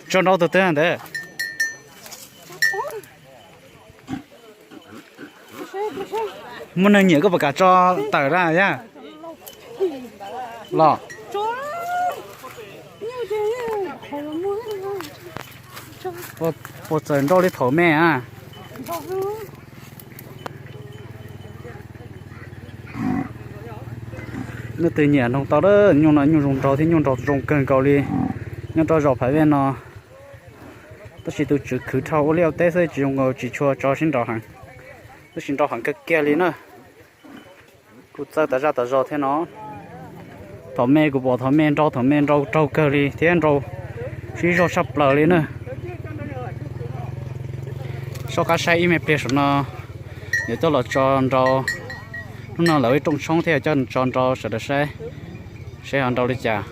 Tso nrau tus twg ntawd? Muaj neeg nyiam koj puas kam tso tawm na yaj? Los puas txawm nrau li thaum me a? Leej twg nyiam noog tau lawm, nyuj no nyuj zoo nraug thiab nyuj nraug zoo kawg nkaus li. Nyob rau zos Phav Vaj no, tab sis tus tswv khwv dhau ua liaj ua teb xwb tsis zoo nkaus, tsis tshua tso sib nraus heev, tab sis nrau heev kawg kiag li na. Kuj txawj tas zaj tas zog thiab no. Thaum me kuv pom thaum me nrau, thaum me nrau raug kawg li thiab nrau sib zog tshaj plaws li na. Soj qab saib ib me pliag saum no, yuav coj los tso nrau. Hnub no lawv ib rooj tshoob thiab coj tso nrau sawv daws saib, saib ho nrau li cas.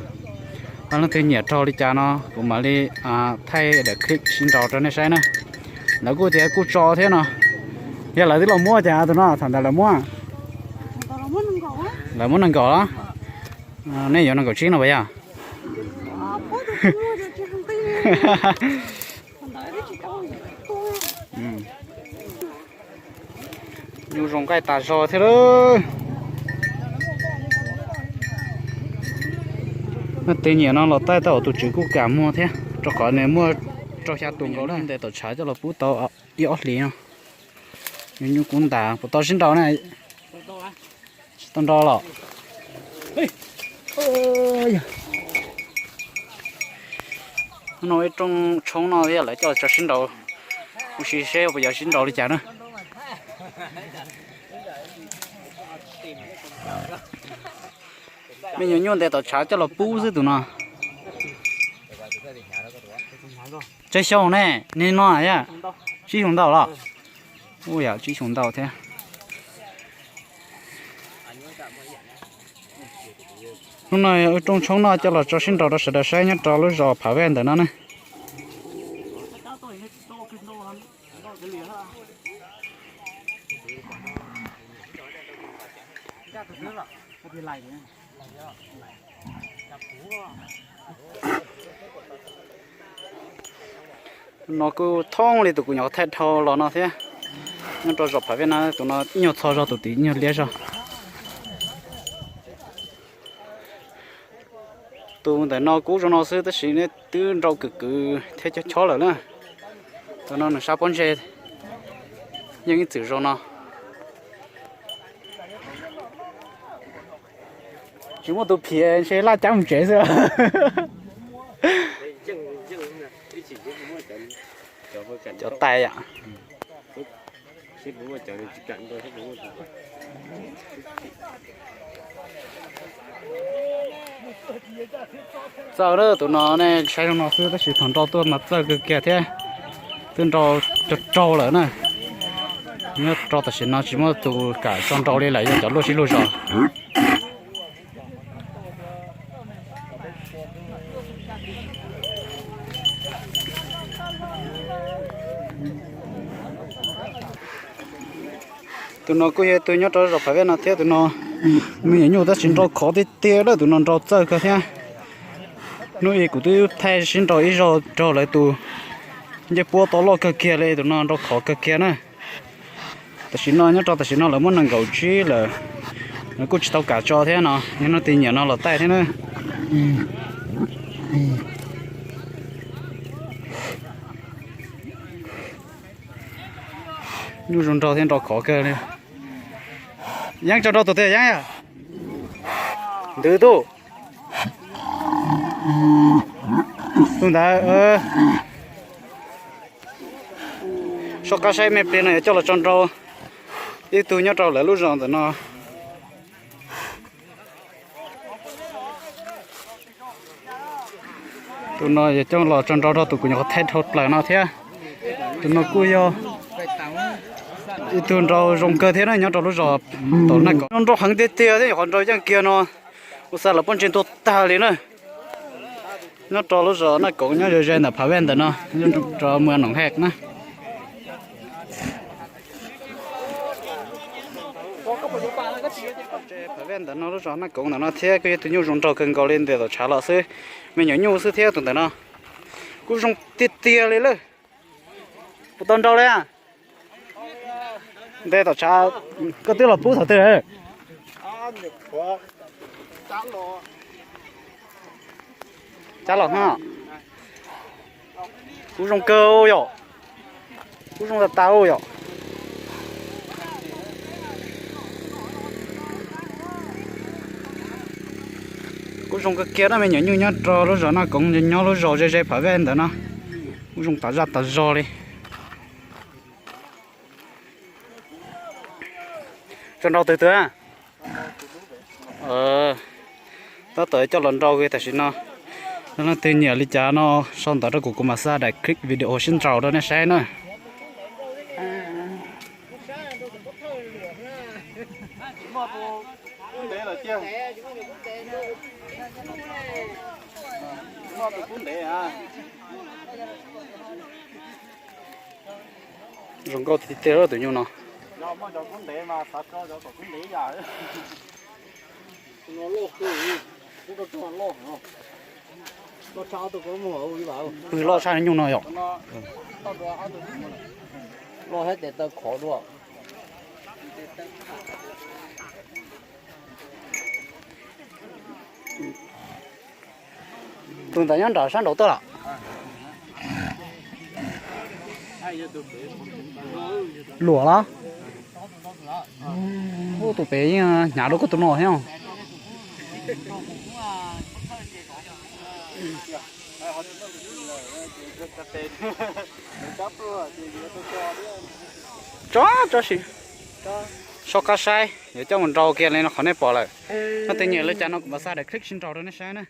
Ho leej twg nyiam raug li cas no kuv mam li thaij daim clip sib nrau rau nej saib na. Lawv kuj tias kuj tso thiab no. Yog lawv twb los muab cas tus no, thaum ntawd lawv muab, lawv muab nees nkaum los? Nej yuav nees nkaum tsib no puas yog? Nyuj zoo nqaij tas zog thiab lawm. Leej twg nyiam no los taij tau, tus tswv kuj kam muag thiab rau qhov nws muaj rau xya tus nkaus lawm. Ntes tom tshav coj los pub tau ib ob hlis no. Nyuj kub ntas puas tau sib nrau na? Tsis tau nrau los? Hnub no ib rooj tshoob no thiab lawv coj los tso sib nrau, kuv sim seb puas yog sib nrau li cas na. Me nyuam nyuj ntes tom tshav coj los pub xwb tus no. Tsawg xyoo ne, niag no yog tsib xyoos ntau los? Ua yam tsib xyoos ntau thiab. Hnub no rooj tshoob no coj los tso sib nrau rau sawv daws saib nyob rau lub zos Phav Vaj ntawm no ne. Tus no kuj thoob li tus kuv nyuam qhuav thaij dhau los no thiab. Nyob rau zos Phav Vaj no, tus no ib nyuag txho zog, tus tid ib nyuag liab zog. Tus ntawm no kub zoo no xwb tab sis nws twb nrau kwv kwv thiab chob chob lawm na. Tus no nws sab pob ntseg yeej ib txwm zoo no. Tsis muaj tus phiv ntshe laj cab mus tsev xwb. Cov tais yom. Txawj na, tus no nej saib zoo no xwb tab sis thaum nrau tuaj mas txawj kawg kiag thiab. Twb nrau raug raug lawm na. Nyob rau tam sim no tsis muaj tus kam tso nrau li lawm, yog cov luaj sib luag zos. Tus no kuj yog tus nyob rau zos Phav Vaj no thiab, tus no me nyuam nyuj tab sis nrau khov tiag tiag lawm, tus no nrau txawj kawg thiab. Hnub ib kuv twb thaij sib nrau ib zaug raug lawv tus ncej puab tau loj kawg kiag li, tus no nrau khov kawg kiag na. Tam sim no nyob rau tam sim no lawv muab nees nkaum tsib lawm, lawv kuj tsis tau kam tso thiab no, yog leej twg nyiam no los taij thiab na. Nyuj zoo nraug thiab nrau khov kawg li. Yeeb tso nrau tus twg Yeeb? Ntws tus, tus ntawd. Soj qab saib me pliag no yuav coj los tso nrau ib tug nyob rau lawv lub zos ntawm no. Tus no yog coj los tso nrau rau tus kuv nyuam qhuav thaij dhau plaws no thiab. Tus no kuj yog ib tug nrau zoo kawg thiab na, nyob rau lub zos tom Naj Kaum. Nrau heev tiag tiag thiab, nyuam qhuav nrau yeej kiag no, ua xa lawv pob ntseg ntuag tag li na. Nyob rau lub zos Naj Kaum nyob ze ze ntawm Phav Vaj ntawm no, rau muas Noom Hej na. Phav Vaj ntawm no, lub zos Naj Kaum ntawm no thiab kuj yog tus nyuj zoo nraug kawg nkaus li, ntes tom tshav los xwb, me nyuam nyuj xwb thiab tus ntawm no. Kuj zoo tiag tiag li lawm. Puas tau nrau li? Nte tom tshav, koj twb los pub thaum twg? Cab los na. Kuj zoo kawg yom. Kuj zoo tas tas yom. Kuj zoo kawg kiag na, me nyuam nyuj nyob rau lub zos Naj Koov, nyob lub zos ze ze Phav Vej ntawd no. Kuj zoo tas zaj tas zog li. Tso nrau twg twg? Tab tom coj los nrau tam sim no. Leej twg nyiam li cas no sau ntawv rau kuv, kuv mam xa daim clip video sib nraus rau nej saib na. Zoo nkauj tiag tiag tus nyuj no. Pw loj tshaj nyuj no yom. Loj thiab tes taw khov dua. Tus ntawd nyob nram sab nraud tuaj los? Luam los? Ub, tus pem yeej hnyav dua koj tus no thiab. Tso, tso sim, so qab saib, yuav coj mus nrau kiag li no qhov nej pom lawm. Leej twg nyiam li cas no kuv mam xa daim clip sib nraus rau nej saib na.